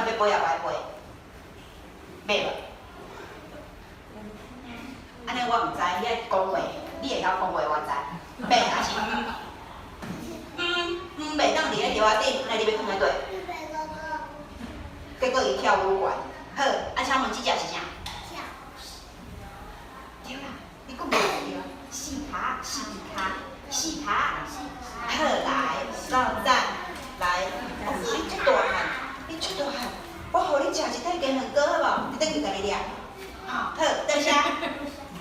欲飛抑無愛飛？欲無？按呢我毋知，你愛講話，你會曉講話我知。欲抑是毋？毋毋袂當佇咧葉仔頂，按呢你欲囥佇佗？結果伊跳愈懸。好，啊，請問這隻是啥？對啦，你講對對。四跤，四支跤，四跤。好，來，老讚，來，哦，你這大漢，你這大漢，我予你食一塊雞卵糕好無？你轉去家己掠。好，好，多謝。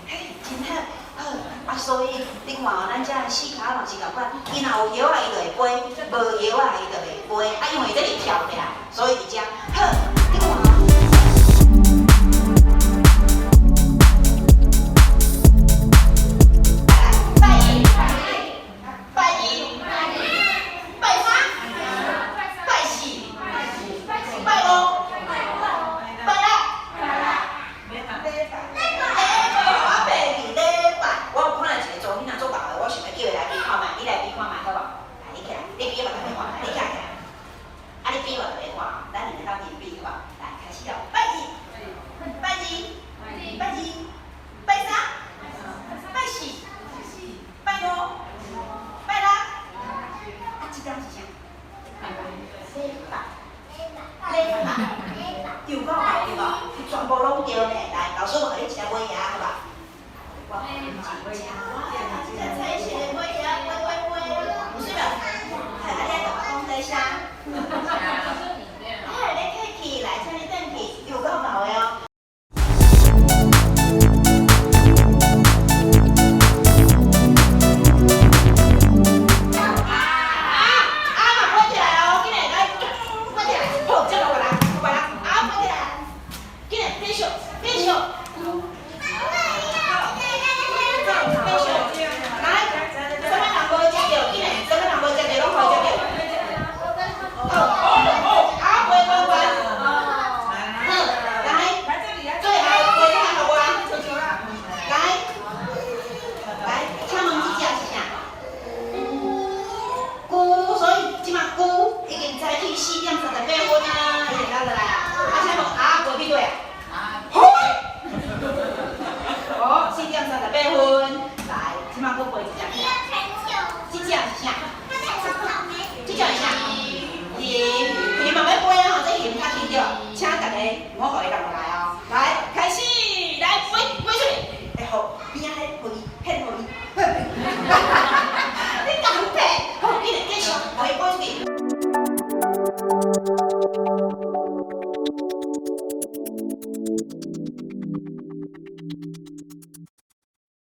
嘿，真好，好。啊，所以你看哦，咱這四跤嘛是仝款，伊若有葉仔，伊就會飛；無葉仔，伊就袂飛。啊，因為這是跳起來，所以佇遮。好，你看哦。來，拜一，拜二，拜三，拜四，拜五，拜六，禮拜，我白去禮拜。我有看到一個查某囡仔做姣的，我想欲叫伊來比看覓，你來比看覓好無？來，你起來，你比我特別看，你起來起來。啊，你比我特別看，咱兩个鬥陣比好無？來，開始囉，拜一，拜二，拜二，拜三，拜四，拜五，拜六。啊，這工是啥？禮拜，禮拜，對夠對無？全部攏對呢。來，老師我予你一個尾牙，好無？我予你一隻。